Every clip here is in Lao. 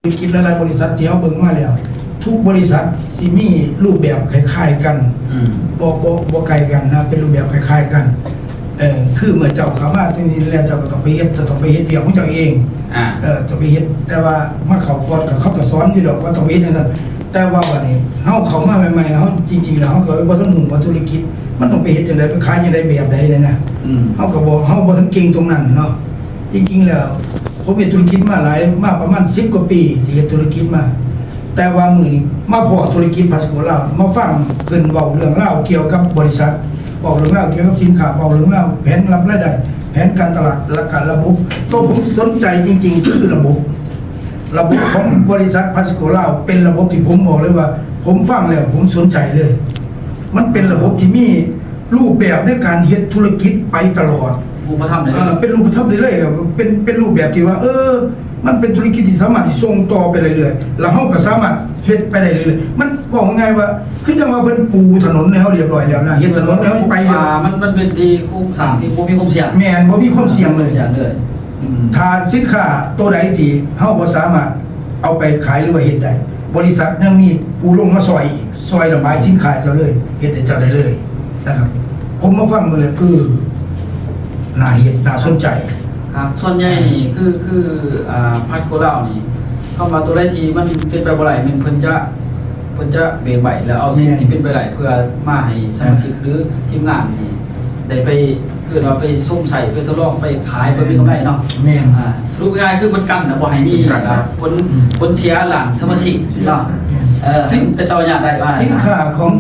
ທຸລະກິດຫຼາຍໆບໍລິສັດທີ່ເຮົາເບິ່ງມາແລ້ວ ທຸກບໍລິສັດຊິມີຮູບແບບຄ້າຍໆກັນ ອືມ ບໍ່ ບໍ່ ບໍ່ໄກກັນນະ ເປັນຮູບແບບຄ້າຍໆກັນ. ເອີ ຄືເມື່ອເຈົ້າເຂົ້າມາຕົງນີ້ແລ້ວ ເຈົ້າກໍຕ້ອງໄປເຮັດ ເຈົ້າຕ້ອງໄປເຮັດວຽກຂອງເຈົ້າເອງ ອ່າ ເອີ ຕ້ອງໄປເຮັດ. ແຕ່ວ່າມາເຂົ້າຄອດກໍ ເຂົາກໍສອນຢູ່ດອກວ່າຕ້ອງໄປເຮັດຈັ່ງຊັ້ນ ແຕ່ວ່າບັດນີ້ເຮົາເຂົ້າມາໃໝ່ໆ ເຮົາ ຈິງໆແລ້ວເຮົາກໍບໍ່ທັນຮູ້ວ່າທຸລະກິດມັນຕ້ອງໄປເຮັດຈັ່ງໃດ ໄປຂາຍຈັ່ງໃດ ແບບໃດນີ້ນະ ອືມ ເຮົາກໍບໍ່ ເຮົາບໍ່ທັນເກັ່ງຕົງນັ້ນເນາະ. ຈິງໆແລ້ວ ຜົມເຮັດທຸລະກິດມາຫຼາຍ ມາປະມານສິບກວ່າປີທີ່ເຮັດທຸລະກິດມາ, ແຕ່ວ່າມື້ນີ້ມາພໍ້ທຸລະກິດພາສໂກລາວ ມາຟັງເພິ່ນເວົ້າເລື່ອງລາວກ່ຽວກັບບໍລິສັດ, ເວົ້າເລື່ອງລາວກ່ຽວກັບສິນຄ້າ, ເວົ້າເລື່ອງລາວແຜນຮັບລາຍໄດ້, ແຜນການຕະຫຼາດ ແລະກະລະບົບ. ຕົວຜົມສົນໃຈຈິງໆຄືລະບົບ, ລະບົບຂອງບໍລິສັດພາສໂກລາວ ເປັນລະບົບທີ່ຜົມບອກເລີຍວ່າ ຜົມຟັງແລ້ວຜົມສົນໃຈເລີຍ. ມັນເປັນລະບົບທີ່ມີ ຮູບແບບໃນການເຮັດທຸລະກິດໄປຕະຫຼອດ ຮູບປະທຳໄດ້ເລີຍ ເອີ ເປັນຮູບປະທຳໄດ້ເລີຍ ເປັນ ເປັນຮູບແບບທີ່ວ່າ ເອີ ມັນເປັນທຸລະກິດທີ່ສາມາດທີ່ສົ່ງຕໍ່ໄປເລື້ອຍໆ ແລ້ວເຮົາກໍສາມາດເຮັດໄປໄດ້ເລື້ອຍໆ. ມັນເວົ້າງ່າຍໆວ່າ ຄືຈັ່ງວ່າເພິ່ນປູຖະໜົນໃຫ້ເຮົາຮຽບຮ້ອຍແລ້ວນະ ເຮັດຖະໜົນໃຫ້ເຮົາໄປ ອ່າ ມັນ ມັນເປັນທີ່ໂຄງສ້າງທີ່ບໍ່ມີຄວາມສ່ຽງ ແມ່ນ ບໍ່ມີຄວາມສ່ຽງເລີຍ ບໍ່ມີຄວາມສ່ຽງເລີຍ. ອືມ ຖ້າສິນຄ້າໂຕໃດທີ່ເຮົາບໍ່ສາມາດເອົາໄປຂາຍ ຫຼືວ່າເຮັດໄດ້ ບໍລິສັດຍັງມີຜູ້ລົງມາຊ່ອຍ ຊ່ອຍລະບາຍສິນຄ້າເຈົ້າເລີຍ ເຮັດໃຫ້ເຈົ້າໄດ້ເລີຍນະຄັບ. ຜົມມາຟັງເບິ່ງແລ້ວ ເອີ ໜ້າເຮັດ ໜ້າສົນໃຈ. ຫາກສ່ວນໃຫຍ່ນີ້ ຄື ຄື ອ່າ ພັດໂຄລາວນີ້ ຄຳວ່າຕົວໃດທີ່ມັນເປັນໄປບໍ່ໄດ້ ແມ່ນເພິ່ນຈະ ເພິ່ນຈະເບງໄວ້ ແລ້ວເອົາສິ່ງທີ່ເປັນໄປໄດ້ ເພື່ອມາໃຫ້ສະມາຊິກ ຫຼື ທີມງານນີ້ໄດ້ໄປ ເອີ້ນວ່າໄປຊົມໃຊ້ ໄປທົດລອງ ໄປຂາຍ ເພື່ອມີກຳໄລເນາະ. ແມ່ນ ອ່າ ສະຫຼຸບງ່າຍໆຄືເພິ່ນກັນນະ ບໍ່ໃຫ້ມີ ເພິ່ນກັນ ອ່າ ຜົນ ອືມ ຜົນເສຍດ້ານສະມາຊິກເນາະ. ເອີ ເຊິ່ງເປັນຕາຍາກໄດ້ວ່າ ສິນຄ້າຂອງ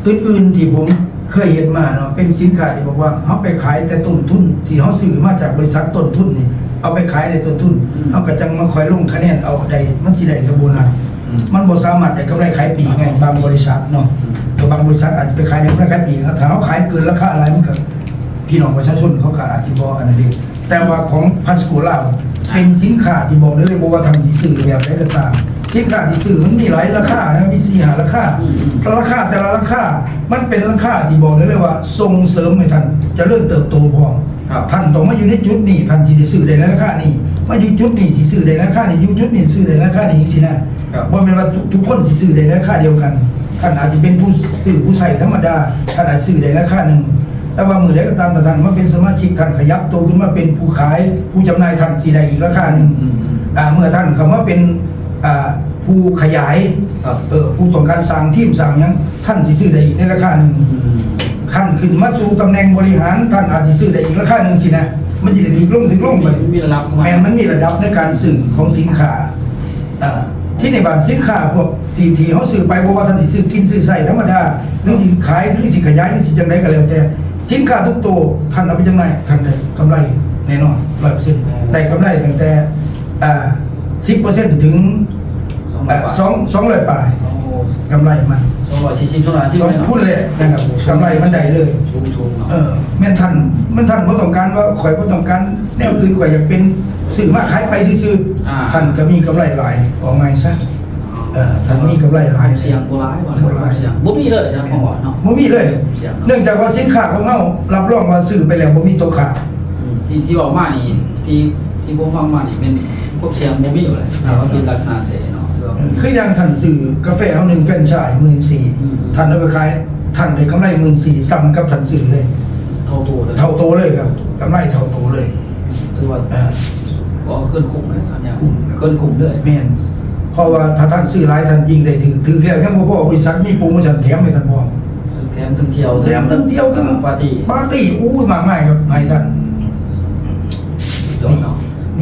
ອືມ ອື່ນໆທີ່ຜົມເຄີຍເຮັດມາເນາະ ເປັນສິນຄ້າທີ່ບອກວ່າ ເຮົາໄປຂາຍແຕ່ຕົ້ນທຶນ ທີ່ເຮົາຊື້ມາຈາກບໍລິສັດຕົ້ນທຶນນີ້ ເອົາໄປຂາຍໃນຕົ້ນທຶນ ອືມ ເຮົາກໍຈັ່ງມາຄ່ອຍລົງຄະແນນເອົາໄດ້ ມັນຊິໄດ້ແຕ່ໂບນັດ. ອືມ ມັນບໍ່ສາມາດໄດ້ກຳໄລຂາຍປີກໄງ ບາງບໍລິສັດເນາະ. ອືມ ກໍບາງບໍລິສັດອາດຈະໄປຂາຍໄດ້ກຳໄລຂາຍປີກ ຖ້າເຮົາຂາຍເກີນລາຄາຫຼາຍ ມັນກໍ ພີ່ນ້ອງປະຊາຊົນເຂົາກໍອາດຊິບໍ່ອັນນັ້ນເດ້. ແຕ່ວ່າຂອງພາສໂກລາວ ເປັນສິນຄ້າທີ່ບອກໄດ້ເລີຍ ບໍ່ວ່າທ່ານຊິຊື້ແບບໃດກໍຕາມ ສິນຄ້າທີ່ຊື້ມັນມີຫຼາຍລາຄານະ ມີສີ່ຫ້າລາຄາ. ອືມໆ ລາຄາແຕ່ລະລາຄາ ມັນເປັນລາຄາທີ່ບອກໄດ້ເລີຍວ່າສົ່ງເສີມໃຫ້ທ່ານຈະເລີນເຕີບໂຕພ້ອມ. ທ່ານຕ້ອງມາຢູ່ໃນຈຸດນີ້ ທ່ານຊິໄດ້ຊື້ໄດ້ໃນລາຄານີ້, ມາຢູ່ຈຸດນີ້ຊິຊື້ໄດ້ໃນລາຄານີ້, ຢູ່ຈຸດນີ້ຊື້ໄດ້ໃນລາຄານີ້ ຈັ່ງຊີ້ນະ. ບໍ່ແມ່ນວ່າທຸກ ທຸກຄົນຊິຊື້ໄດ້ໃນລາຄາດຽວກັນ. ທ່ານອາດຈະເປັນຜູ້ຊື້ຜູ້ໃຊ້ທຳມະດາ ທ່ານອາດຊື້ໄດ້ລາຄາໜຶ່ງ ແຕ່ວ່າມື້ໃດກໍຕາມ ຖ້າທ່ານມາເປັນສະມາຊິກ ທ່ານຂະຫຍັບໂຕຂຶ້ນມາເປັນຜູ້ຂາຍ ຜູ້ຈຳໜ່າຍ ທ່ານຊິໄດ້ອີກລາຄາໜຶ່ງ. ອືມໆ ອ່າ ເມື່ອທ່ານເຂົ້າມາເປັນ ອ່າ ຜູ້ຂະຫຍາຍ ເອີ ຜູ້ຕ້ອງການສ້າງທີມສ້າງຫຍັງ ທ່ານຊິຊື້ໄດ້ອີກໃນລາຄາໜຶ່ງ. ອືມ ຂັ້ນຂຶ້ນມາສູ່ຕຳແໜ່ງບໍລິຫານ ທ່ານອາດຊິຊື້ໄດ້ອີກລາຄາໜຶ່ງຊີ້ນະ. ມັນຊິໄດ້ຖືກລົງ ຖືກລົງໄປ. ມັນມີລະດັບຂອງມັນ ແມ່ນ ມັນມີລະດັບໃນການຊື້ຂອງສິນຄ້າ. ເອີ ທີນີ້ບາດສິນຄ້າພວກທີ່ ທີ່ເຮົາຊື້ໄປ ບໍ່ວ່າທ່ານຊິຊື້ກິນຊື້ໃຊ້ທຳມະດາ ຫຼືຊິຂາຍ ຫຼືຊິຂະຫຍາຍ ຫຼືຊິຈັ່ງໃດກໍແລ້ວແຕ່ ສິນຄ້າທຸກໂຕ ທ່ານເອົາໄປຈຳໜ່າຍ ທ່ານໄດ້ກຳໄລແນ່ນອນ ຮ້ອຍເປີເຊັນ ໄດ້ກຳໄລຕັ້ງແຕ່ ອ່າ ສິບເປີເຊັນ ເຖິງ ສອງ ສອງຮ້ອຍປາຍ ໂອ້ ກຳໄລມັນ ສອງຮ້ອຍສີ່ສິບ ສອງຮ້ອຍຫ້າສິບ ພຸ້ນແຫຼະນະຄັບ ກຳໄລມັນໄດ້ເລີຍ ສູງໆເນາະ. ເອີ ແມ່ນທ່ານ ແມ່ນທ່ານບໍ່ຕ້ອງການວ່າ ຂ້ອຍບໍ່ຕ້ອງການແນວອື່ນ ຂ້ອຍຢາກເປັນ ຊື້ມາຂາຍໄປຊື່ໆ ອ່າ ທ່ານກໍມີກຳໄລຫຼາຍ ເວົ້າງ່າຍຊະ. ເອີ ທ່ານມີກຳໄລຫຼາຍ ຄວາມສ່ຽງບໍ່ຫຼາຍ ບໍ່ຫຼາຍ ຄວາມສ່ຽງບໍ່ມີເລີຍ ຈະ ເນາະ ບໍ່ມີເລີຍ ເນື່ອງຈາກວ່າສິນຄ້າຂອງເຮົາ ຮັບຮອງວ່າຊື້ໄປແລ້ວບໍ່ມີຕົກຄ້າງ. ອືມ ທີ່ ທີ່ເວົ້າມານີ້ ທີ່ ທີ່ຜົມຟັງມານີ້ ແມ່ນຄວາມສ່ຽງບໍ່ມີເລີຍ ຖ້າວ່າເປັນລັກສະນະແທ້ເນາະ. ຄື ເອີ ຄືຢ່າງທ່ານຊື້ກາແຟເຮົາ ໜຶ່ງແຟຣນໄຊ ໝື່ນສີ່ ອືມ ທ່ານເອົາໄປຂາຍ ທ່ານໄດ້ກຳໄລໝື່ນສີ່ ສ່ຳກັບທ່ານຊື້ເລີຍ ເທົ່າໂຕເລີຍ ເທົ່າໂຕເລີຍຄັບ ກຳໄລເທົ່າໂຕເລີຍ. ຖືວ່າ ເອີ ກໍເກີນຄຸ້ມເລີຍຄັບ ເກີນຄຸ້ມເລີຍ. ແມ່ນ ເພາະວ່າຖ້າທ່ານຊື້ຫຼາຍ ທ່ານຍິ່ງໄດ້ຖືກ ຖືກແລ້ວຍັງບໍ່ພໍ ບໍລິສັດມີໂປຣໂມຊັນແຖມໃຫ້ທ່ານພ້ອມ ແຖມເຖິງທ່ຽວ ແຖມເຖິງທ່ຽວ ເຖິງປາຕີ້ ປາຕີ້ ໂອ້ຍ ມາກມາຍຄັບ ໃຫ້ທ່ານ ສຸດຍອດເນາະ.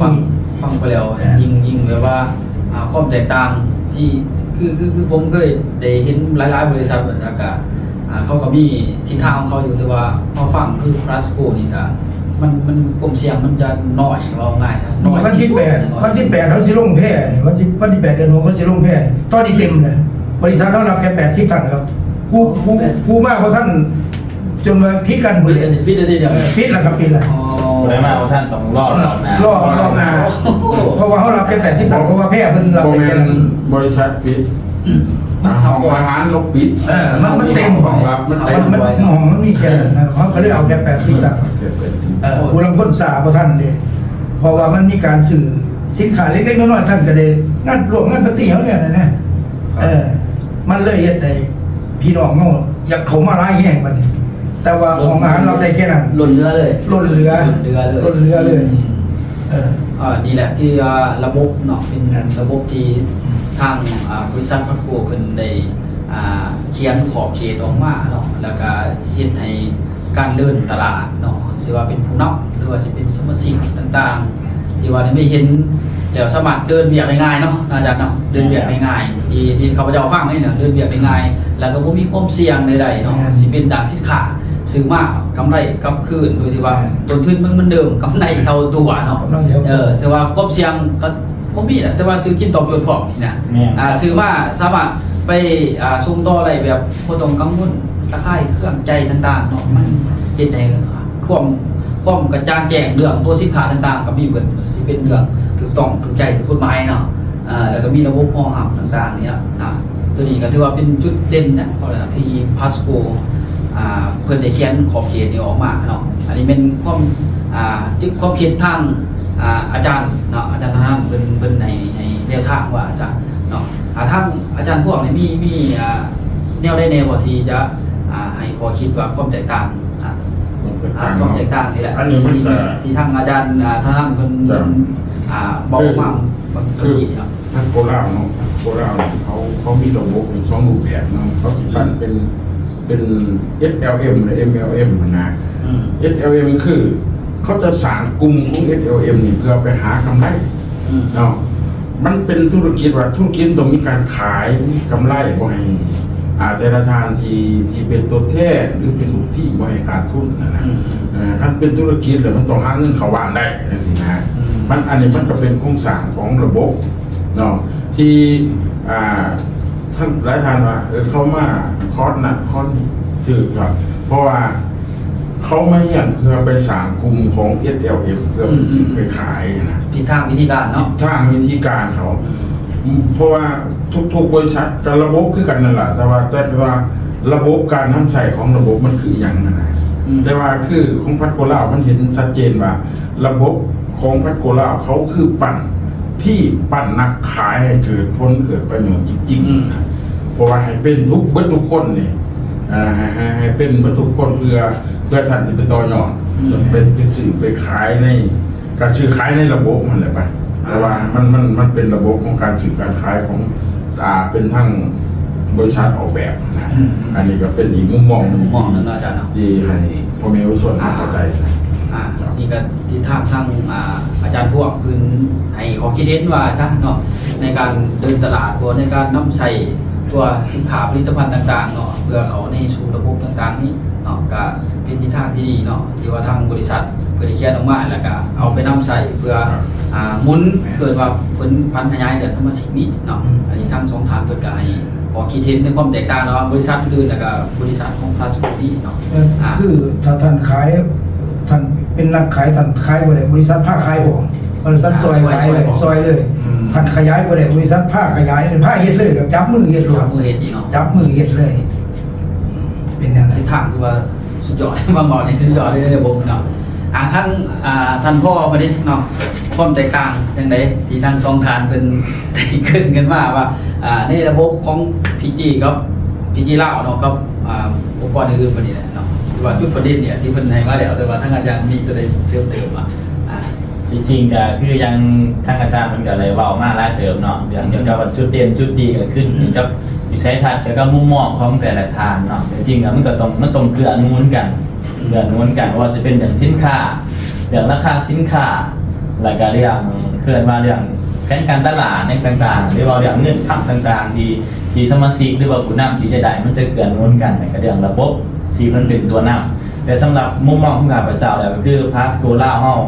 ຟັງ ຟັງໄປແລ້ວ ເອີ ຍິ່ງ ຍິ່ງແບບວ່າ ອ່າ ຄວາມແຕກຕ່າງທີ່ ຄື ຄື ຄື ຜົມເຄີຍໄດ້ເຫັນຫຼາຍໆບໍລິສັດ ແລ້ວກະ ອ່າ ເຂົາກໍມີທິດທາງຂອງເຂົາຢູ່ ແຕ່ວ່າເຮົາຟັງຄືພາສໂກນີ້ກະ ມັນ ມັນຄວາມສ່ຽງມັນຈະໜ້ອຍ ເວົ້າງ່າຍຊະ ໜ້ອຍທີ່ສຸດ. ວັນທີແປດ ວັນທີແປດເຮົາຊິລົງແພນີ້ ວັນທີ ວັນທີແປດເດືອນຫົກເຮົາຊິລົງແພ. ຕອນນີ້ເຕັມແລ້ວ ບໍລິສັດເຮົາຮັບແຄ່ແປດສິບທ່ານຄັບ ຜູ້ ຜູ້ ຜູ້ມາບໍ່ທັນ ຈົນວ່າຜິດກັນພຸ້ນແຫຼະ ປິດແລ້ວຕິ ເອີ ປິດແລ້ວຄັບ ປິດແລ້ວ. ອໍ ຜູ້ໃດມາບໍ່ທັນຕ້ອງລໍຮອບໜ້າ ລໍຮອບໜ້າ ເພາະວ່າເຮົາຮັບແຄ່ແປດສິບທ່ານ ເພາະວ່າແພເພິ່ນຮັບ ບໍ່ແມ່ນບໍລິສັດປິດ ຫ້ອງອາຫານກໍປິດ ເອີ ມັນ ມັນເຕັມ ຫ້ອງຮັບມັນເຕັມ ມັນ ຫ້ອງມັນມີແຄ່ນັ້ນນະ ເຮົາກໍເລີຍເອົາແຄ່ແປດສິບທ່ານ ເອີ ຜູ້ລາງຄົນສາບໍ່ທັນເດ້ ເພາະວ່າມັນມີການຊື້ ສິນຄ້າເລັກໆນ້ອຍໆ ທ່ານກໍໄດ້ງານລວມງານປາຕີ້ເຮົາແລ້ວນະ ເອີ ມັນເລີຍເຮັດໃຫ້ພີ່ນ້ອງເຮົາຢາກເຂົ້າມາຫຼາຍແຮງບັດນີ້ ແຕ່ວ່າຫ້ອງອາຫານເຮົາໄດ້ແຄ່ນັ້ນ ລົ້ນເຫຼືອເລີຍ ລົ້ນເຫຼືອ ລົ້ນເຫຼືອເລີຍ ລົ້ນເຫຼືອເລີຍ ເອີ ອ່າ ນີ້ແຫຼະທີ່ວ່າລະບົບເນາະ ເປັນລະບົບທີ່ທາງ ອ່າ ບໍລິສັດພັດໂກເພິ່ນໄດ້ ອ່າ ຂຽນຂອບເຂດອອກມາເນາະ ແລ້ວກະເຮັດໃຫ້ການເດີນຕະຫຼາດເນາະ ຊິວ່າເປັນຜູ້ນຳ ຫຼືວ່າຊິເປັນສະມາຊິກຕ່າງໆ ທີ່ວ່າໄດ້ໄປເຫັນແລ້ວສາມາດເດີນວຽກໄດ້ງ່າຍເນາະ ອາຈານເນາະ ເດີນວຽກໄດ້ງ່າຍ ທີ່ ທີ່ຂ້າພະເຈົ້າຟັງນີ້ນະ ເດີນວຽກໄດ້ງ່າຍ ແລ້ວກໍບໍ່ມີຄວາມສ່ຽງໃດໆເນາະ ຊິເປັນດ້ານສິນຄ້າ ຊື້ມາກຳໄລກັບຄືນ ໂດຍທີ່ວ່າຕົ້ນທຶນມັນເໝືອນເດີມ ກຳໄລເທົ່າຕົວເນາະ ເອີ ແຕ່ວ່າຄວາມສ່ຽງກໍບໍ່ມີແຫຼະ ແຕ່ວ່າຊື້ກິນຕອບໂຈນພ້ອມນີ້ນະ ອ່າ ຊື້ມາສາມາດໄປ ອ່າ ສົ່ງຕໍ່ໄດ້ແບບບໍ່ຕ້ອງກັງວົນ ລະຄາຍເຄື່ອງໃຈຕ່າງໆເນາະ ມັນເຮັດໃຫ້ຄວາມ ຄວາມກະຈ່າງແຈ້ງເລື່ອງຕົວສິນຄ້າຕ່າງໆກໍມີເບິດ ຊິເປັນເລື່ອງຖືກຕ້ອງຖືກໃຈຖືກກົດໝາຍເນາະ ເອີ ແລ້ວກໍມີລະບົບຮອງຮັບຕ່າງໆນີ້ ອ່າ ຕົວນີ້ກໍຖືວ່າເປັນຈຸດເດັ່ນນະ ທີ່ພາສໂກ ອ່າ ເພິ່ນໄດ້ຂຽນຂອບເຂດນີ້ອອກມາເນາະ ອັນນີ້ແມ່ນຄວາມ ອ່າ ຄວາມຄິດທາງ ອ່າ ອາຈານເນາະ ອາຈານທ່ານນັ້ນເພິ່ນ ເພິ່ນໃຫ້ ໃຫ້ແນວທາງວ່າຊັ້ນເນາະ ອ່າ ທາງອາຈານພວງນີ້ມີ ມີ ອ່າ ແນວໃດແດ່ບໍ່ທີ່ຈະ ອ່າ ໃຫ້ຂໍ້ຄິດວ່າຄວາມແຕກຕ່າງ ອ່າ ຄວາມແຕກຕ່າງ ອ່າ ຄວາມແຕກຕ່າງນີ້ແຫຼະ ອັນນີ້ມັນກໍ ທີ່ ທີ່ທາງອາຈານ ອ່າ ທ່ານນັ້ນເພິ່ນ ເພິ່ນ ອ່າ ເວົ້າມາບາງທີເນາະ ທາງໂກລາວເນາະ ທາງໂກລາວເຂົາ ເຂົາມີລະບົບຢູ່ສອງຮູບແບບເນາະ ເຂົາຊິປັ້ນເປັນ ເປັນ ເອັສແອລເອັມ ແລະ ເອັມແອລເອັມ ຫັ້ນນະ ເອັສແອລເອັມ ຄືເຂົາຈະສ້າງກຸ່ມຂອງ ເອັສແອລເອັມ ນີ້ເພື່ອໄປຫາກຳໄລເນາະ ມັນເປັນທຸລະກິດວ່າ ທຸລະກິດຕ້ອງມີການຂາຍ ມີກຳໄລ ບໍ່ໃຫ້ ອ່າ ແຕ່ລະທ່ານທີ່ ທີ່ເປັນຕົວແທນ ຫຼື ເປັນລູກທີມ ບໍ່ໃຫ້ຂາດທຶນຫັ້ນນະ ເອີ ຄັນເປັນທຸລະກິດແລ້ວ ມັນຕ້ອງຫາເງິນເຂົ້າບ້ານໄດ້ ຈັ່ງຊີ້ນະ ມັນ ອັນນີ້ມັນກໍເປັນໂຄງສ້າງຂອງລະບົບເນາະ ທີ່ ອ່າ ທ່ານ ຫຼາຍທ່ານວ່າ ເອີ ເຂົາມາຄອນນັ້ນຄອນນີ້ ຖືກຄັບ ເພາະວ່າເຂົາມາຮຽນເພື່ອໄປສ້າງກຸ່ມຂອງ ເອັສແອລເອັມ ເພື່ອໄປຊື້ໄປຂາຍນະ ທິດທາງວິທີການເນາະ ທິດທາງວິທີການເຂົາ ເພາະວ່າທຸກໆບໍລິສັດກໍລະບົບຄືກັນນັ້ນລະ ແຕ່ວ່າ ແຕ່ວ່າລະບົບການນຳໃຊ້ຂອງລະບົບມັນຄືຫຍັງຫັ້ນນະ ແຕ່ວ່າຄືຂອງພັດໂກລາວມັນເຫັນຊັດເຈນວ່າ ລະບົບຂອງພັດໂກລາວເຂົາຄືປັ້ນທີມ ປັ້ນນັກຂາຍໃຫ້ເກີດຜົນເກີດປະໂຫຍດຈິງໆ ເພາະວ່າໃຫ້ເປັນທຸກ ເບິດທຸກຄົນນີ້ ໃຫ້ ໃຫ້ ໃຫ້ເປັນເບິດທຸກຄົນ ເພື່ອ ເພື່ອທ່ານຈະໄປຕໍ່ຍອດ ໄປ ໄປຊື້ໄປຂາຍໃນ ການຊື້ຂາຍໃນລະບົບຫັ້ນແຫຼະປະ ແຕ່ວ່າມັນ ມັນ ມັນເປັນລະບົບຂອງການຊື້ການຂາຍຂອງ ອ່າ ເປັນທາງບໍລິສັດອອກແບບນະ ອັນນີ້ກໍເປັນອີກມຸມມອງໜຶ່ງ ມຸມມອງໜຶ່ງເນາະອາຈານເນາະ ທີ່ໃຫ້ພໍ່ແມ່ເຍົາວະຊົນເຂົ້າໃຈນະ ອ່າ ນີ້ກໍທິດທາງທາງ ອ່າ ອາຈານພວງເພິ່ນໃຫ້ຂໍ້ຄິດເຫັນວ່າຊັ້ນເນາະ ໃນການເດີນຕະຫຼາດ ຫຼື ໃນການນຳໃຊ້ຕົວສິນຄ້າຜະລິດຕະພັນຕ່າງໆເນາະ ເພື່ອເຂົ້າໃນສູ່ລະບົບຕ່າງໆນີ້ເນາະ ກໍເປັນທິດທາງທີ່ດີເນາະ ທີ່ວ່າທາງບໍລິສັດເພິ່ນໄດ້ຂຽນອອກມາ ແລ້ວກະເອົາໄປນຳໃຊ້ເພື່ອ ອ່າ ໝູນ ເອີ້ນວ່າເພິ່ນຜັນຂະຫຍາຍເດືອນສະມາຊິກນີ້ເນາະ ອັນນີ້ທັງສອງທ່ານເພິ່ນກະໃຫ້ຂໍ້ຄິດເຫັນໃນຄວາມແຕກຕ່າງລະຫວ່າງບໍລິສັດອື່ນໆ ແລ້ວກະບໍລິສັດຂອງພາສໂກນີ້ເນາະ ຄືຖ້າທ່ານຂາຍ ທ່ານເປັນນັກຂາຍ ທ່ານຂາຍບໍ່ໄດ້ ບໍລິສັດພາຂາຍບໍ່ ບໍລິສັດຊ່ອຍຂາຍເລີຍ ຊ່ອຍເລີຍ ທ່ານຂະຫຍາຍບໍ່ໄດ້ ບໍລິສັດພາຂະຫຍາຍ ເປັນພາເຮັດເລີຍ ຈັບມືເຮັດໂລດ ຈັບມືເຮັດເລີຍ ເປັນແນວນັ້ນ ທິດທາງຄືວ່າ ສຸດຍອດ ຟັງເວົ້ານີ້ສຸດຍອດເລີຍໃນລະບົບເນາະ ອ່າ ທັງ ອ່າ ທ່ານພໍ່ມາເດ້ເນາະ ຄວາມແຕກຕ່າງຈັ່ງໃດທີ່ທັງສອງທ່ານເພິ່ນໄດ້ເກີ່ນກັນມາວ່າ ອ່າ ໃນລະບົບຂອງພີຈີກັບ ພີຈີລາວເນາະ ກັບ ອ່າ ອົງກອນອື່ນໆ ປະເທດເນາະ ຫຼືວ່າຈຸດປະເດັນນີ້ທີ່ເພິ່ນໃຫ້ມາແລ້ວ ແຕ່ວ່າທາງອາຈານມີຕົວໃດເສີມເຕີມບໍ່ ອ່າ ທີ່ຈິງກໍຄືຢ່າງທາງອາຈານເພິ່ນກໍໄດ້ເວົ້າມາຫຼາຍເຕີບເນາະ ເລື່ອງກ່ຽວກັບວ່າຈຸດເດັ່ນຈຸດດີກໍຂຶ້ນກັບວິໄສທັດ ແລ້ວກໍມຸມມອງຂອງແຕ່ລະທ່ານເນາະ ແຕ່ຈິງແລ້ວມັນກໍຕ້ອງ ມັນຕ້ອງເກື້ອໜູນກັນ ເກື້ອໜູນກັນ ບໍ່ວ່າຈະເປັນເລື່ອງສິນຄ້າ ເລື່ອງລາຄາສິນຄ້າ ແລ້ວກໍເລື່ອງ ເອີ້ນວ່າເລື່ອງແຜນການຕະຫຼາດຫຍັງຕ່າງໆ ຫຼືວ່າເລື່ອງເງິນຄຳຕ່າງໆ ທີ່ ທີ່ສະມາຊິກ ຫຼືວ່າຜູ້ນຳທີ່ຈະໄດ້ ມັນຈະເກື້ອໜູນກັນ ແລ້ວກໍເລື່ອງລະບົບທີ່ມັນເປັນຕົວນຳ ແຕ່ສຳລັບມຸມມອງຂອງຂ້າພະເຈົ້າແລ້ວ ກໍຄືພາສໂກລາວເຮົາ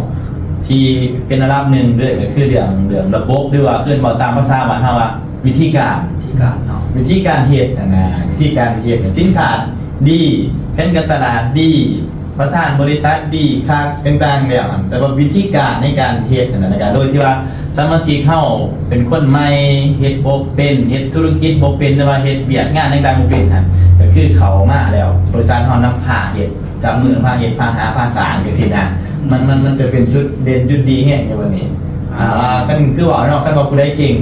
ທີ່ເປັນອັນດັບໜຶ່ງເລີຍ ກໍຄືເລື່ອງ ເລື່ອງລະບົບ ຫຼືວ່າເອີ້ນເວົ້າຕາມພາສາບ້ານເຮົາວ່າວິທີການ ວິທີການເນາະ ວິທີການເຮັດຫັ້ນນະ ວິທີການເຮັດ ສິນຄ້າດີ ແຜນການຕະຫຼາດດີ ປະທານບໍລິສັດດີຄັກຕ່າງໆແລ້ວ ແຕ່ວ່າວິທີການໃນການເຮັດຫັ້ນນະ ໂດຍທີ່ວ່າສະມາຊິກເຮົາເປັນຄົນໃໝ່ ເຮັດບໍ່ເປັນ ເຮັດທຸລະກິດບໍ່ເປັນ ຫຼືວ່າເຮັດວຽກງານຕ່າງໆບໍ່ເປັນຫັ້ນ ກໍຄືເຂົ້າມາແລ້ວ ບໍລິສັດເຮົານຳພາເຮັດ ຈັບມືພາເຮັດ ພາຫາ ພາສ້າງ ຈັ່ງຊີ້ນະ ມັນ ມັນ ມັນຈະເປັນຈຸດເດັ່ນຈຸດດີແຮງໃນວັນນີ້ ອ່າ ຄັນຄືເວົ້າເນາະ ຄັນວ່າຜູ້ໃດເກັ່ງ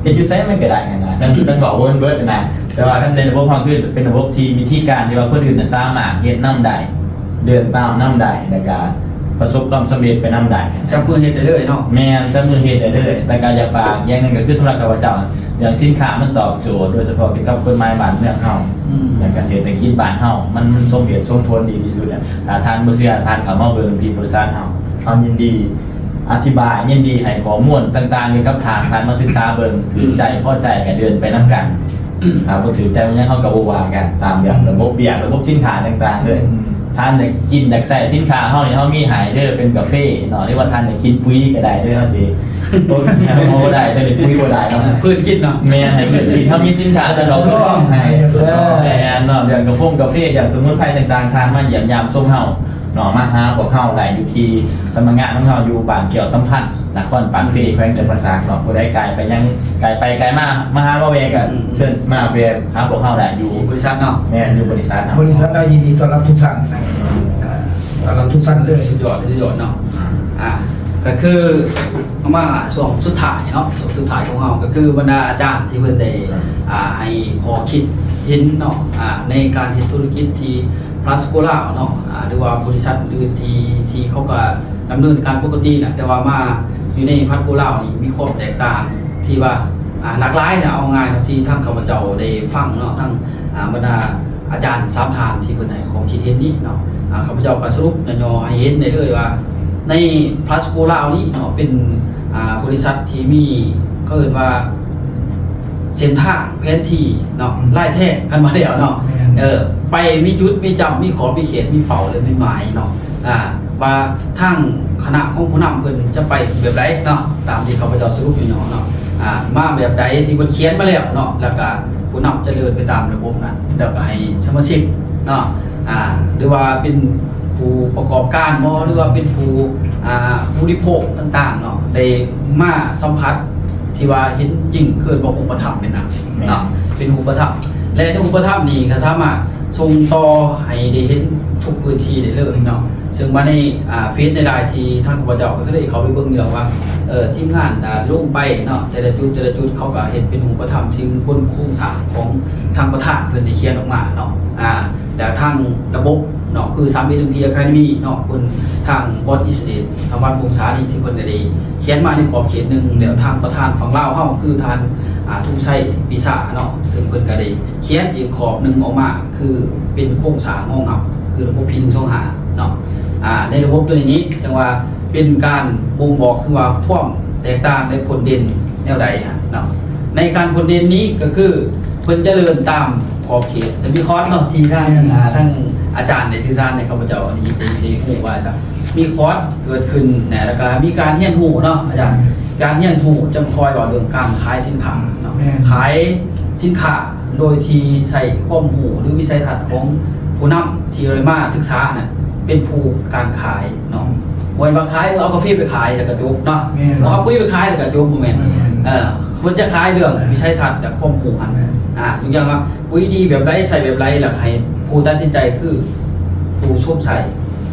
ເຮັດຢູ່ໃສມັນກໍໄດ້ຫັ້ນນະ ຄັນ ຄັນເວົ້າເວີນເບິດຫັ້ນນະ. ແຕ່ວ່າຄັນໃນລະບົບເຮົາຄືເປັນລະບົບທີ່ວິທີການທີ່ວ່າຄົນອື່ນນະສາມາດເຮັດນຳໄດ້ ເດີນຕາມນຳໄດ້ ແລ້ວກະປະສົບຄວາມສຳເລັດໄປນຳໄດ້. ຈັບມືເຮັດໄດ້ເລີຍເນາະ. ແມ່ນ ຈັບມືເຮັດໄດ້ເລີຍ. ແຕ່ກະຢາກຝາກຢ່າງໜຶ່ງກໍຄືສຳລັບຂ້າພະເຈົ້າ ເລື່ອງສິນຄ້າມັນຕອບໂຈດ ໂດຍສະເພາະກ່ຽວກັບກົດໝາຍບ້ານເມືອງເຮົາ ອືມ ແລ້ວກະເສດຖະກິດບ້ານເຮົາ ມັນ ມັນສົມເຫດສົມຜົນດີທີ່ສຸດ. ຖ້າທ່ານບໍ່ເຊື່ອ ທ່ານເຂົ້າມາເບິ່ງທີ່ບໍລິສັດເຮົາ ເຮົາຍິນດີ ອະທິບາຍ ຍິນດີໃຫ້ຂໍ້ມູນຕ່າງໆກ່ຽວກັບທ່ານ ທ່ານມາສຶກສາເບິ່ງ ຖືກໃຈພໍໃຈກໍເດີນໄປນຳກັນ. ຖ້າບໍ່ຖືກໃຈວ່າຫຍັງ ເຮົາກໍບໍ່ວ່າກັນ ຕາມແບບລະບົບວຽກ ລະບົບສິນຄ້າຕ່າງໆເລີຍ. ອືມ ທ່ານຢາກກິນຢາກໃຊ້ສິນຄ້າເຮົານີ້ ເຮົາມີໃຫ້ເດີ ເປັນກາເຟເນາະ ຫຼືວ່າທ່ານຢາກກິນປຸ໋ຍກໍໄດ້ເດີ. ເຮົາຊິ ໂອ້ຍ ເຮົາບໍ່ໄດ້ ຕົວນີ້ປຸ໋ຍບໍ່ໄດ້ເນາະ ພືດກິນເນາະ. ແມ່ນ ໃຫ້ພືດກິນ ເຮົາມີສິນຄ້າຕະຫຼອດ ເອີ ໃຫ້ ເອີ ແມ່ນເນາະ. ເລື່ອງກາຟົງກາເຟ ເລື່ອງສະໝຸນໄພຕ່າງໆ ທ່ານມາຢ້ຽມຢາມຊົມເຮົາ ເນາະ ມາຫາພວກເຮົາໄດ້ຢູ່ທີ່ສຳນັກງານຂອງເຮົາ ຢູ່ບ້ານແກ້ວສຳພັນ ນະຄອນປາກເຊ ອືມ ແຂວງຈຳປາສັກເນາະ. ຜູ້ໃດກາຍໄປຍັງ ກາຍໄປກາຍມາ ມາຫາມາແວ່ກໍ ອືມ ເຊີນມາແວ່ຫາພວກເຮົາໄດ້ຢູ່ບໍລິສັດເນາະ. ແມ່ນ ຢູ່ບໍລິສັດເນາະ ບໍລິສັດເຮົາຍິນດີຕ້ອນຮັບທຸກທ່ານ ອ່າ ຕ້ອນຮັບທຸກທ່ານເລີຍ. ສຸດຍອດ ສຸດຍອດເນາະ. ອ່າ ກໍຄືເຮົາມາຊ່ວງສຸດທ້າຍເນາະ ຊ່ວງສຸດທ້າຍຂອງເຮົາ ກໍຄືບັນດາອາຈານທີ່ເພິ່ນໄດ້ ອ່າ ໃຫ້ຂໍ້ຄິດເຫັນເນາະ ອ່າ ໃນການເຮັດທຸລະກິດທີ່ ພລັສໂກລາວເນາະ ອ່າ ຫຼືວ່າບໍລິສັດອື່ນທີ່ ທີ່ເຂົາກໍດຳເນີນການປົກກະຕິນະ ແຕ່ວ່າມາຢູ່ໃນພລັສໂກລາວນີ້ມີຄວາມແຕກຕ່າງທີ່ວ່າ ອ່າ ຫຼາກຫຼາຍນະ ເອົາງ່າຍເນາະ ທີ່ທາງຂ້າພະເຈົ້າໄດ້ຟັງເນາະ ທັງ ອ່າ ບັນດາອາຈານສາມທ່ານທີ່ເພິ່ນໃຫ້ຄວາມຄິດເຫັນນີ້ເນາະ ອ່າ ຂ້າພະເຈົ້າກໍສະຫຼຸບຫຍໍ້ໆໃຫ້ເຫັນໄດ້ເລີຍວ່າ ໃນພລັສໂກລາວນີ້ເນາະ ເປັນ ອ່າ ບໍລິສັດທີ່ມີ ເຂົາເອີ້ນວ່າ ເສັ້ນທາງ ແຜນທີ່ເນາະ ອືມ ລາຍແທງກັນມາແລ້ວເນາະ ແມ່ນ ເອີ ໄປມີຈຸດມີຈ້ຳ ມີຂອບມີເຂດ ມີເປົ້າ ແລະ ມີໝາຍເນາະ ອ່າ ວ່າທາງຄະນະຂອງຜູ້ນຳເພິ່ນຈະໄປແບບໃດເນາະ ຕາມທີ່ຂ້າພະເຈົ້າສະຫຼຸບຫຍໍ້ໆເນາະ ອ່າ ມາແບບໃດທີ່ເພິ່ນຂຽນມາແລ້ວເນາະ ແລ້ວກະຜູ້ນຳຈະເດີນໄປຕາມລະບົບນັ້ນ ແລ້ວກະໃຫ້ສະມາຊິກເນາະ ອ່າ ຫຼືວ່າເປັນຜູ້ປະກອບການບໍ ຫຼືວ່າເປັນຜູ້ ອ່າ ຜູ້ບໍລິໂພກຕ່າງໆເນາະ ໄດ້ມາສຳຜັດ ທີ່ວ່າເຫັນຈິງ ເອີ້ນວ່າຮູບປະທຳແມ່ນນະ ແມ່ນ ເນາະ ເປັນຮູບປະທຳ ແລະ ໃນຮູບປະທຳນີ້ກໍສາມາດສົ່ງຕໍ່ໃຫ້ໄດ້ເຫັນທຸກພື້ນທີ່ໄດ້ເລີຍເນາະ ເຊິ່ງວ່າໃນ ອ່າ ເຟສໃນລາຍທີ່ທາງຂ້າພະເຈົ້າກໍໄດ້ເຂົ້າໄປເບິ່ງຢູ່ແລ້ວວ່າ ເອີ ທີມງານ ອ່າ ລົງໄປເນາະ ແຕ່ລະຈຸດ ແຕ່ລະຈຸດ ເຂົາກໍເຮັດເປັນຮູບປະທຳ ເຊິ່ງບົນໂຄງສ້າງຂອງທາງປະທານເພິ່ນໄດ້ຂຽນອອກມາເນາະ ອ່າ ແລ້ວທາງລະບົບເນາະ ຄື ສາມເອັດ ເອັມ ພີ Academy ເນາະ ເພິ່ນ ທາງ Board Initiative ທາງວັດວົງສານີ້ ທີ່ເພິ່ນກໍໄດ້ຂຽນມາໃນຂອບເຂດໜຶ່ງ ແລ້ວທາງປະທານຝັ່ງລາວເຮົາ ຄືທ່ານ ອ່າ ທຸງໄຊ ປີຊາເນາະ ເຊິ່ງເພິ່ນກໍໄດ້ຂຽນອີກຂອບໜຶ່ງອອກມາ ຄືເປັນໂຄງສ້າງຮອງຮັບ ຄືລະບົບ ພີ ໜຶ່ງສອງຫ້າ ເນາະ ອ່າ ໃນລະບົບຕົວນີ້ນີ້ ຈັ່ງວ່າເປັນການບົ່ງບອກເຖິງວ່າຄວາມແຕກຕ່າງ ແລະ ຜົນເດັ່ນແນວໃດເນາະ ໃນການຜົນເດັ່ນນີ້ກໍຄື ເພິ່ນຈະເລີນຕາມຂອບເຂດ ຈະມີຄອດເນາະ ທີ່ທາງ ແມ່ນ ອ່າ ທາງອາຈານໄດ້ສື່ສານໃຫ້ຂ້າພະເຈົ້າ ອັນນີ້ໄດ້ ໄດ້ຮູ້ວ່າຊະ ມີຄອດເກີດຂຶ້ນນະ ແລ້ວກະມີການຮຽນຮູ້ເນາະອາຈານ ການຮຽນຮູ້ຈັ່ງຄ່ອຍເວົ້າເລື່ອງການຂາຍສິນຄ້າເນາະ ແມ່ນ ຂາຍສິນຄ້າໂດຍທີ່ໃຊ້ຄວາມຮູ້ ຫຼື ວິໄສທັດຂອງຜູ້ນຳທີ່ໄດ້ມາສຶກສານັ້ນ ເປັນຜູ້ການຂາຍເນາະ ບໍ່ແມ່ນວ່າຂາຍ ເອີ ເອົາກາເຟໄປຂາຍແລ້ວກະຈົບເນາະ ແມ່ນ ເອົາປຸ໋ຍໄປຂາຍແລ້ວກະຈົບ ບໍ່ແມ່ນ ບໍ່ແມ່ນ ເອີ ເພິ່ນຈະຂາຍເລື່ອງວິໄສທັດ ແລະ ຄວາມຮູ້ຫັ້ນ ແມ່ນ ອ່າ ຍົກຕົວຢ່າງວ່າ ປຸ໋ຍດີແບບໃດ ໃຊ້ແບບໃດ ແລ້ວໃຫ້ຜູ້ຕັດສິນໃຈຄືຜູ້ຊົມໃຊ້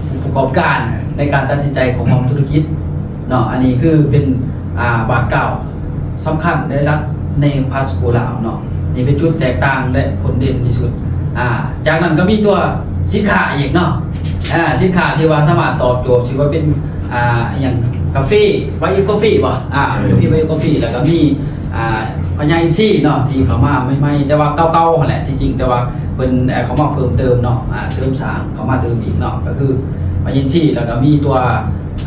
ຜູ້ປະກອບການໃນການຕັດສິນໃຈຂອງຄວາມທຸລະກິດເນາະ ອັນນີ້ຄືເປັນ ອ່າ ບາດກ້າວສຳຄັນໃນຫຼັກໃນພາສໂກລາວເນາະ ນີ້ເປັນຈຸດແຕກຕ່າງ ແລະ ຜົນເດັ່ນທີ່ສຸດ ອ່າ ຈາກນັ້ນກໍມີຕົວສິນຄ້າອີກເນາະ ອ່າ ສິນຄ້າທີ່ວ່າສາມາດຕອບໂຈດ ຊິວ່າເປັນ ອ່າ ອີ່ຫຍັງ ກາເຟ Bio Coffee ບໍ່ ອ່າ ເອີ ກາເຟ Bio Coffee ແລ້ວກໍມີ ອ່າ ພະຍາອິນຊີເນາະ ທີ່ເຂົ້າມາໃໝ່ໆ ແຕ່ວ່າເກົ່າໆຫັ້ນແຫຼະ ທີ່ຈິງ ແຕ່ວ່າເພິ່ນ ເອີ ເຂົ້າມາເພີ່ມເຕີມເນາະ ອ່າ ເສີມສ້າງເຂົ້າມາເຕີມອີກເນາະ ກໍຄືພະຍາອິນຊີ ແລ້ວກໍມີຕົວ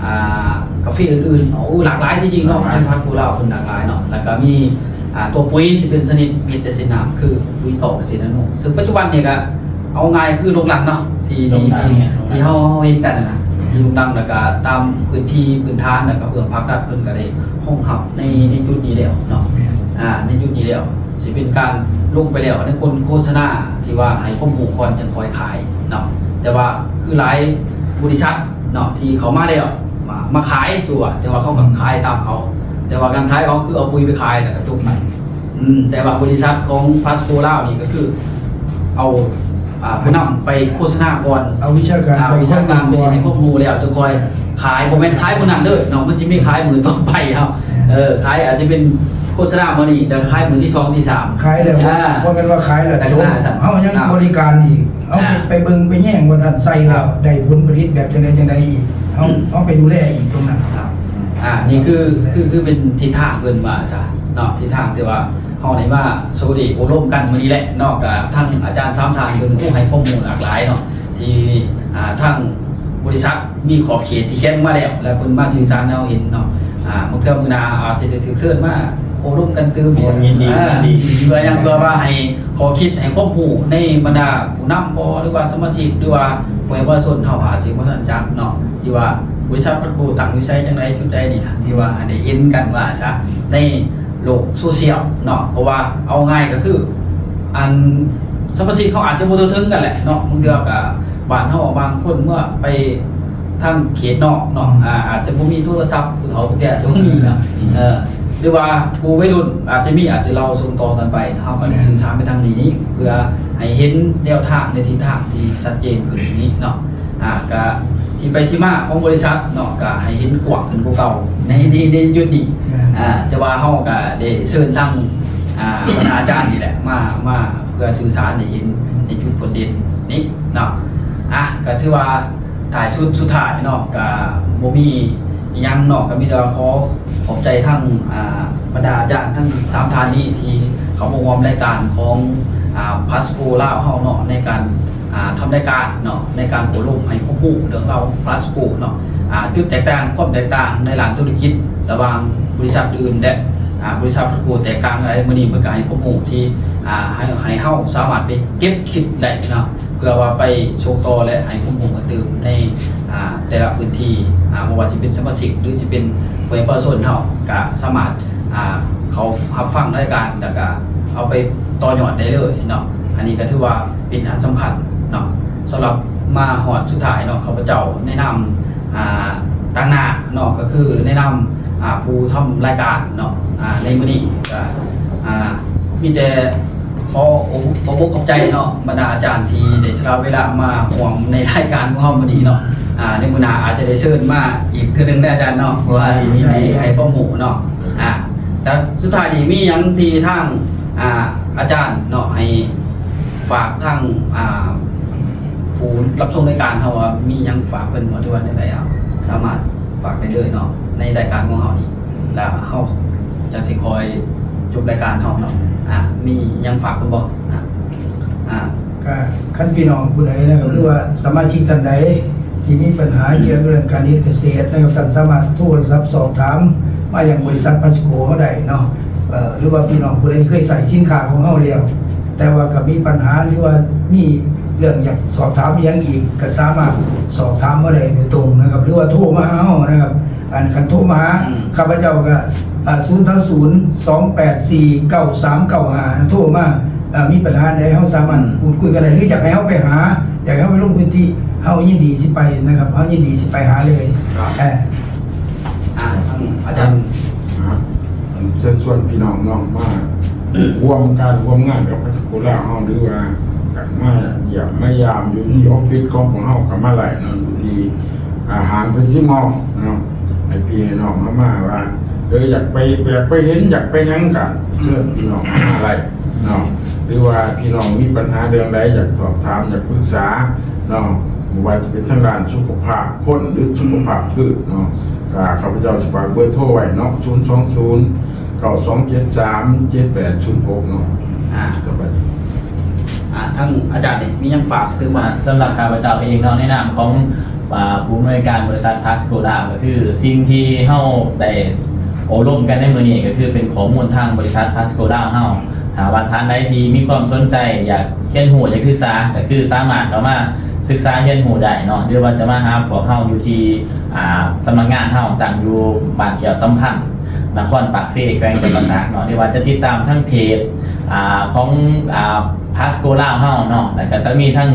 ອ່າ ກາເຟອື່ນໆ ໂອ້ ຫຼາກຫຼາຍທີ່ຈິງເນາະ ຫຼາກຫຼາຍ ໃນພັນຜູ້ລາວເພິ່ນຫຼາກຫຼາຍເນາະ ແລ້ວກໍມີ ອ່າ ຕົວປຸ໋ຍ ຊິເປັນຊະນິດເມັດ ແລະ ຊະນິດນ້ຳ ຄືປຸ໋ຍກອກ ກະເສດນາໂນ ເຊິ່ງປັດຈຸບັນນີ້ກໍ ເອົາງ່າຍຄືລົງລັງເນາະ ທີ່ ທີ່ ທີ່ເຮົາເຫັນກັນນະ ທີ່ລົງລັງ ແລ້ວກະຕາມພື້ນທີ່ພື້ນຖານ ແລ້ວກະເບື້ອງພາກລັດເພິ່ນກະໄດ້ຮອງຮັບໃນ ໃນຈຸດນີ້ແລ້ວເນາະ ອ່າ ໃນຈຸດນີ້ແລ້ວ ຊິເປັນການລົງໄປແລ້ວໃນກົນໂຄສະນາ ທີ່ວ່າໃຫ້ຄວາມຮູ້ກ່ອນຈັ່ງຄ່ອຍຂາຍເນາະ ແຕ່ວ່າຄືຫຼາຍບໍລິສັດເນາະ ທີ່ເຂົ້າມາແລ້ວ ມາ ມາຂາຍ ຊື່ວ່າ ແຕ່ວ່າເຂົາກໍຂາຍຕາມເຂົາ ແຕ່ວ່າການຂາຍເຂົາຄືເອົາປຸ໋ຍໄປຂາຍ ແລ້ວກະຈົບໄປ ອືມ ແຕ່ວ່າບໍລິສັດຂອງພລັສໂກລາວນີ້ກໍຄືເອົາ ອ່າ ຜູ້ນຳໄປໂຄສະນາກ່ອນ ເອົາວິຊາການ ອ່າ ໄປ ວິຊາການ ໃຫ້ຄວາມຮູ້ກ່ອນ ໃຫ້ຄວາມຮູ້ແລ້ວ ຈຶ່ງຄ່ອຍ ຂາຍ ບໍ່ແມ່ນຂາຍມື້ນັ້ນເດີເນາະ ມັນຊິມີຂາຍມື້ຕໍ່ໄປເຮົາ ເອີ ຂາຍອາດຈະເປັນໂຄສະນາມື້ນີ້ ແລ້ວຂາຍມື້ທີສອງທີສາມ ຂາຍແລ້ວ ອ່າ ບໍ່ແມ່ນວ່າຂາຍແລ້ວ ຈັກ ຈົບ ຊັ້ນ ເຮົາຍັງ ອ່າ ບໍລິການອີກ ເຮົາ ອ່າ ໄປເບິ່ງໄປແຍງວ່າທ່ານໃສ່ແລ້ວ ອ່າ ໄດ້ຜົນຜະລິດແບບຈັ່ງໃດຈັ່ງໃດອີກ ເຮົາ ເຮົາໄປດູແລອີກຕົງນັ້ນ ອ່າ ອ່າ ນີ້ຄື ຄື ຄືເປັນທິດທາງເພິ່ນວ່າຊະເນາະ ທິດທາງທີ່ວ່າເຮົາໄດ້ມາໂຊເດໂອ້ລົມກັນມື້ນີ້ແຫຼະເນາະ ກະທັງອາຈານສາມທ່ານເພິ່ນ ໂອ້ ໃຫ້ຄວາມຮູ້ຫຼາກຫຼາຍເນາະ ທີ່ ອ່າ ທາງບໍລິສັດມີຂອບເຂດທີ່ແຂງມາແລ້ວ ແລ້ວເພິ່ນມາສື່ສານໃຫ້ເຮົາເຫັນເນາະ ອ່າ ບາງເທື່ອມື້ໜ້າອາດຈະໄດ້ຖືກເຊີນມາໂອ້ລົມກັນຕື່ມອີກ ຍິນດີ ເອີ ຍິນດີ ເພື່ອຫຍັງ ເພື່ອວ່າໃຫ້ຂໍ້ຄິດໃຫ້ຄວາມຮູ້ໃນບັນດາຜູ້ນຳບໍ ຫຼືວ່າສະມາຊິກ ຫຼືວ່າຜູ້ໃຫຍ່ປະຊາຊົນເຮົາອາດຊິບໍ່ທັນຈັກເນາະ ທີ່ວ່າບໍລິສັດພັດໂກຕັ້ງຢູ່ໃສ ຈັ່ງໃດ ຈຸດໃດນີ້ນະ ທີ່ວ່າໃຫ້ໄດ້ເຫັນກັນວ່າຊະ ໃນ ໂລກໂຊຊຽວເນາະ ເພາະວ່າເອົາງ່າຍກໍຄື ອັນສະມາຊິກເຮົາອາດຈະບໍ່ທົ່ວເຖິງກັນແຫຼະເນາະ ບາງເທື່ອກໍບ້ານເຮົາບາງຄົນເມື່ອໄປທາງເຂດນອກເນາະ ອືມ ອາ ອາດຈະບໍ່ມີໂທລະສັບ ຜູ້ເຖົ້າຜູ້ແກ່ອາດຈະບໍ່ມີນະ ອືມ ເອີ ຫຼືວ່າຜູ້ໄວລຸ້ນອາດຈະມີ ອາດຈະເລົ່າສົ່ງຕໍ່ກັນໄປ ເຮົາກໍໄດ້ ແມ່ນ ສື່ສານໄປທາງນີ້ເພື່ອໃຫ້ເຫັນແນວທາງໃນທິດທາງທີ່ຊັດເຈນຂຶ້ນນີ້ເນາະ. ອ່າ ກະທີ່ໄປທີ່ມາຂອງບໍລິສັດເນາະ ກະໃຫ້ເຫັນກວ້າງຂຶ້ນກວ່າເກົ່າໃນ ໃນ ໃນຈຸດນີ້ ແມ່ນ ອ່າ ແຕ່ວ່າເຮົາກະໄດ້ເຊີນທັງ ອ່າ ບັນດາອາຈານນີ້ແຫຼະ ມາ ມາເພື່ອສື່ສານໃຫ້ເຫັນໃນຈຸດໂດດເດັ່ນນີ້ເນາະ ອ່າ ກະຖືວ່າທ້າຍສຸດ ສຸດທ້າຍເນາະ ກະບໍ່ມີ ອີ່ຫຍັງເນາະ ກໍມີແຕ່ວ່າຂໍຂອບໃຈທັງ ອ່າ ບັນດາອາຈານທັງສາມທ່ານນີ້ ທີ່ເຂົ້າມາຮ່ວມລາຍການຂອງ ອ່າ ພາສໂກລາວເຮົາເນາະ ໃນການ ອ່າ ທຳລາຍການເນາະ ໃນການໂອ້ລົມໃຫ້ຄວາມຮູ້ເລື່ອງລາວພາສໂກເນາະ ອ່າ ຈຸດແຕກຕ່າງ ຄວາມແຕກຕ່າງໃນດ້ານທຸລະກິດລະຫວ່າງບໍລິສັດອື່ນ ແລະ ອ່າ ບໍລິສັດພາສໂກແຕກຕ່າງໃດ ມື້ນີ້ເພິ່ນກໍໃຫ້ຄວາມຮູ້ທີ່ ອ່າ ໃຫ້ ໃຫ້ເຮົາສາມາດໄປເກັບຄິດໄດ້ເນາະ. ເພື່ອວ່າໄປສົ່ງຕໍ່ ແລະ ໃຫ້ຄວາມຮູ້ເພີ່ມເຕີມໃນ ອ່າ ແຕ່ລະພື້ນທີ່ ອ່າ ບໍ່ວ່າຊິເປັນສະມາຊິກ ຫຼື ຊິເປັນຜູ້ປະຊາຊົນເຮົາ ກະສາມາດ ອ່າ ເຂົ້າຮັບຟັງລາຍການ ແລ້ວກະເອົາໄປຕໍ່ຍອດໄດ້ເລີຍເນາະ. ອັນນີ້ກະຖືວ່າເປັນອັນສຳຄັນເນາະ. ສຳລັບມາຮອດສຸດທ້າຍເນາະ ຂ້າພະເຈົ້າໃນນາມ ອ່າ ຕາງໜ້າເນາະ ກະຄືໃນນາມ ອ່າ ຜູ້ທຳລາຍການເນາະ ອ່າ ໃນມື້ນີ້ກະ ອ່າ ມີແຕ່ ຂໍຂອບອົກຂອບໃຈເນາະ ບັນດາອາຈານທີ່ໄດ້ສະຫຼະເວລາມາຮ່ວມໃນລາຍການຂອງເຮົາມື້ນີ້ເນາະ. ອ່າ ໃນມື້ໜ້າອາດຈະໄດ້ເຊີນມາອີກເທື່ອໜຶ່ງເດີອາຈານເນາະ ເພາະວ່າ ໄດ້ ໄດ້ ໃຫ້ຄວາມຮູ້ເນາະ. ອ່າ ແລ້ວສຸດທ້າຍນີ້ມີຫຍັງທີ່ທາງ ອ່າ ອາຈານເນາະ ໃຫ້ຝາກທາງ ອ່າ ຜູ້ຮັບຊົມລາຍການເຮົາວ່າ ມີຫຍັງຝາກເພິ່ນບໍ່ ຫຼືວ່າແນວໃດ ເຮົາສາມາດຝາກໄດ້ເລີຍເນາະ ໃນລາຍການຂອງເຮົານີ້ ແລ້ວເຮົາຈັ່ງຊິຄ່ອຍຈົບລາຍການເຮົາເນາະ. ອ່າ ມີຫຍັງຝາກເພິ່ນບໍ່? ອ່າ ອ່າ ກະຄັນພີ່ນ້ອງຜູ້ໃດນະຄັບ ອືມ ຫຼືວ່າສະມາຊິກທ່ານໃດທີ່ມີບັນຫາ ອືມ ກ່ຽວກັບເລື່ອງການເຮັດກະເສດນະຄັບ ທ່ານສາມາດໂທລະສັບສອບຖາມມາຍັງບໍລິສັດພາສໂກເຮົາໄດ້ເນາະ. ເອີ ຫຼືວ່າພີ່ນ້ອງຜູ້ໃດທີ່ເຄີຍໃຊ້ສິນຄ້າຂອງເຮົາແລ້ວ ແຕ່ວ່າກໍມີບັນຫາ ຫຼືວ່າມີເລື່ອງຢາກສອບຖາມອີ່ຫຍັງອີກ ກໍສາມາດສອບຖາມມາໄດ້ໂດຍຕົງນະຄັບ ຫຼືວ່າໂທມາຫາເຮົານະຄັບ. ອັນ ຄັນໂທມາຫາ ອືມ ຂ້າພະເຈົ້າກໍ ອ່າ ສູນສາມສູນ ສອງແປດສີ່ ເກົ້າສາມເກົ້າຫ້າ ໂທມາ ເອີ ມີບັນຫາໃດເຮົາສາມາດ ອືມ ພູດຄຸຍກັນໄດ້ ຫຼືຢາກໃຫ້ເຮົາໄປຫາ ຢາກໃຫ້ເຮົາໄປລົງພື້ນທີ່ ເຮົາຍິນດີຊິໄປນະຄັບ ເຮົາຍິນດີຊິໄປຫາເລີຍ. ເອີ ອ່າ ທາງອາຈານ ອ່າ ເຊີນຊວນພີ່ນ້ອງເນາະ ມາຮ່ວມການຮ່ວມງານກັບພາສໂກລາວເຮົາ ຫຼືວ່າຢາກມາຢ້ຽມມາຢາມຢູ່ທີ່ ອືມ ອອບຟິດຂອງພວກເຮົາກໍມາໄດ້ເນາະ ຢູ່ທີ່ ອ່າ ຫ້າງເຟສຕິມອລເນາະ ໃຫ້ພີ່ໃຫ້ນ້ອງເຮົາມາວ່າ ເອີ ຢາກໄປ ຢາກໄປເຫັນ ຢາກໄປຫຍັງ ກໍເຊີນພີ່ນ້ອງເຮົາມາໄດ້ເນາະ ຫຼືວ່າພີ່ນ້ອງມີບັນຫາເລື່ອງໃດ ຢາກສອບຖາມ ຢາກປຶກສາເນາະ ບໍ່ວ່າຊິເປັນທາງດ້ານສຸຂະພາບຄົນ ຫຼື ສຸຂະພາບພືດເນາະ ກໍຂ້າພະເຈົ້າຊິຝາກເບີໂທໄວ້ເນາະ ສູນສອງສູນ ເກົ້າສອງເຈັດສາມ ເຈັດແປດສູນຫົກເນາະ. ອ່າ ສະບາຍດີ. ອ່າ ທາງອາຈານນີ້ມີຫຍັງຝາກຕື່ມບໍ່? ອ່າ ສຳລັບຂ້າພະເຈົ້າເອງເນາະ ໃນນາມຂອງ ອ່າ ຜູ້ອຳນວຍການບໍລິສັດພາສໂກລາວ ກໍຄືສິ່ງທີ່ເຮົາໄດ້ໂອ້ລົມກັນໃນມື້ນີ້ ກໍຄືເປັນຂໍ້ມູນທາງບໍລິສັດພາສໂກລາວເຮົາ. ຖ້າວ່າທ່ານໃດທີ່ມີຄວາມສົນໃຈ ຢາກຮຽນຮູ້ ຢາກສຶກສາ ກໍຄືສາມາດເຂົ້າມາສຶກສາຮຽນຮູ້ໄດ້ເນາະ ຫຼືວ່າຈະມາຫາພວກເຮົາຢູ່ທີ່ ອ່າ ສຳນັກງານເຮົາຕັ້ງຢູ່ບ້ານແກ້ວສຳພັນ ນະຄອນປາກເຊ ແຂວງຈຳປາສັກເນາະ ຫຼືວ່າຈະຕິດຕາມທາງເພຈ ອ່າ ຂອງ ອ່າ ພາສໂກລາວເຮົາເນາະ ແລ້ວກໍຈະມີທັງ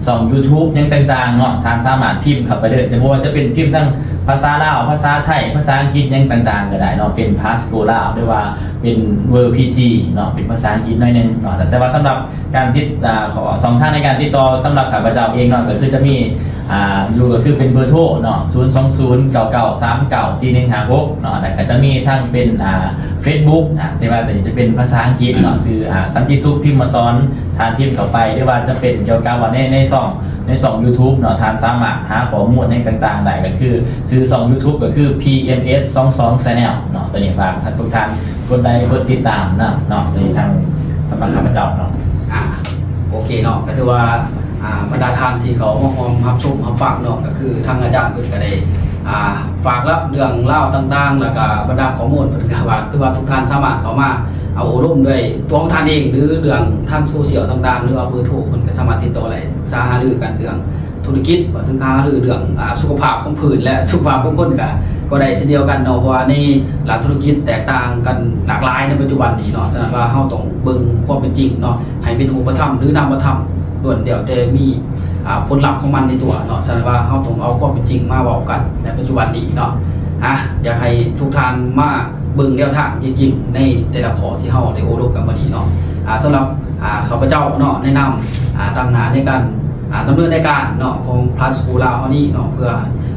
ຊ່ອງຢູທູບຫຍັງຕ່າງໆເນາະ ທ່ານສາມາດພິມເຂົ້າໄປເລີຍ ຈະບໍ່ວ່າຈະເປັນພິມທັງພາສາລາວ ພາສາໄທ ພາສາອັງກິດຫຍັງຕ່າງໆກໍໄດ້ເນາະ ເປັນພາສໂກລາວ ຫຼືວ່າເປັນເວີພີຈີເນາະ ເປັນພາສາອັງກິດໜ້ອຍໜຶ່ງເນາະ ແຕ່ວ່າສຳລັບ ການຕິດ ອ່າ ຂອງ ຊ່ອງທາງໃນການຕິດຕໍ່ສຳລັບຂ້າພະເຈົ້າເອງເນາະ ກໍຄືຈະມີ ອ່າ ຢູ່ ກໍຄືເປັນເບີໂທເນາະ ສູນສອງສູນ ເກົ້າເກົ້າສາມເກົ້າ ສີ່ໜຶ່ງຫ້າຫົກເນາະ ແລ້ວກໍຈະມີທັງເປັນ ອ່າ ເຟສບຸກ ອ່າ ແຕ່ວ່າຕົວນີ້ຈະເປັນພາສາອັງກິດເນາະ ຊື່ ອ່າ ສັນຕິສຸກ ພິມມະສອນ ທ່ານພິມເຂົ້າໄປ ຫຼືວ່າຈະເປັນກ່ຽວກັບວ່າໃນ ໃນຊ່ອງ ໃນຊ່ອງຢູທູບເນາະ ທ່ານສາມາດຫາຂໍ້ມູນຫຍັງຕ່າງໆໄດ້ ກໍຄືຊື່ຊ່ອງຢູທູບກໍຄື ພີເອັມເອັສ ຊາແນລເນາະ ຕົວນີ້ຝາກທ່ານທຸກທ່ານ ກົດໄລກົດຕິດຕາມນຳເນາະ ໂດຍທາງສຳນັກຂ້າພະເຈົ້າເນາະ. ອ່າ ໂອເຄເນາະ ກໍຖືວ່າ ອ່າ ບັນດາທ່ານທີ່ເຂົ້າມາຮ່ວມຮັບຊົມຮັບຟັງເນາະ ກໍຄືທາງອາຈານເພິ່ນກໍໄດ້ ອ່າ ຝາກລະເລື່ອງລາວຕ່າງໆ ແລ້ວກໍບັນດາຂໍ້ມູນເພິ່ນກໍວ່າ ຄືວ່າທຸກທ່ານສາມາດເຂົ້າມາ ເອົາໂອ້ລົມດ້ວຍຕົວຂອງທ່ານເອງ ຫຼືເລື່ອງທາງໂຊຊຽວຕ່າງໆ ຫຼືວ່າເບີໂທ ເພິ່ນກໍສາມາດຕິດຕໍ່ໄດ້ ປຶກສາຫາລືກັນເລື່ອງ ທຸລະກິດ ຫຼືຫາລືເລື່ອງ ອ່າ ສຸຂະພາບຂອງພືດ ແລະ ສຸຂະພາບຂອງຄົນ ກະ ກໍໄດ້ເຊັ່ນດຽວກັນເນາະ ເພາະວ່າໃນຫຼາກທຸລະກິດແຕກຕ່າງກັນຫຼາກຫຼາຍໃນປັດຈຸບັນນີ້ເນາະ ສະນັ້ນວ່າເຮົາຕ້ອງເບິ່ງຄວາມເປັນຈິງເນາະ ໃຫ້ເປັນຮູບປະທຳ ຫຼືນາມປະທຳ ລ້ວນແລ້ວແຕ່ມີ ອ່າ ຜົນລັບຂອງມັນໃນຕົວເນາະ ສະນັ້ນວ່າເຮົາຕ້ອງເອົາຄວາມເປັນຈິງມາເວົ້າກັນໃນປັດຈຸບັນນີ້ເນາະ. ອ່າ ຢາກໃຫ້ທຸກທ່ານມາເບິ່ງແນວທາງທີ່ຈິງໃນແຕ່ລະຂໍ້ທີ່ເຮົາໄດ້ໂອ້ລົມກັນມື້ນີ້ເນາະ. ອ່າ ສຳລັບ ອ່າ ຂ້າພະເຈົ້າເນາະ ໃນນາມ ອ່າ ຕາງໜ້າໃນການ ອ່າ ດຳເນີນລາຍການເນາະ ຂອງພລັສໂກລາວເຮົານີ້ເນາະ ເພື່ອ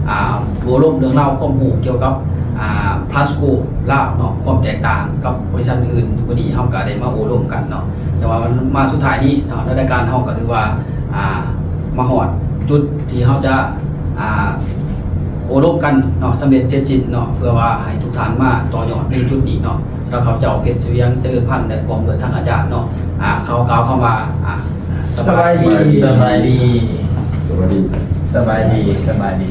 ອ່າ ໂອ້ລົມເລື່ອງລາວຄວາມຮູ້ກ່ຽວກັບ ອ່າ ພລັສໂກລາວເນາະ ຄວາມແຕກຕ່າງກັບບໍລິສັດອື່ນ ມື້ນີ້ເຮົາກໍໄດ້ມາໂອ້ລົມກັນເນາະ ແຕ່ວ່າມັນມາສຸດທ້າຍນີ້ເນາະ ໃນລາຍການເຮົາກໍຖືວ່າ ອ່າ ມາຮອດຈຸດທີ່ເຮົາຈະ ອ່າ ໂອ້ລົມກັນເນາະ ສຳເລັດເສັດສິ້ນເນາະ ເພື່ອວ່າໃຫ້ທຸກທ່ານມາຕໍ່ຍອດໃນຈຸດນີ້ເນາະ. ສຳລັບຂ້າພະເຈົ້າ ເພັດ ສະຫວຽງ ຈະເລີນພັນ ແລະ ພ້ອມດ້ວຍທາງອາຈານເນາະ ອ່າ ຂໍກ່າວຄຳວ່າ ອ່າ ສະບາຍດີ. ສະບາຍດີ ສະບາຍດີ ສະບາຍດີ ສະບາຍດີ.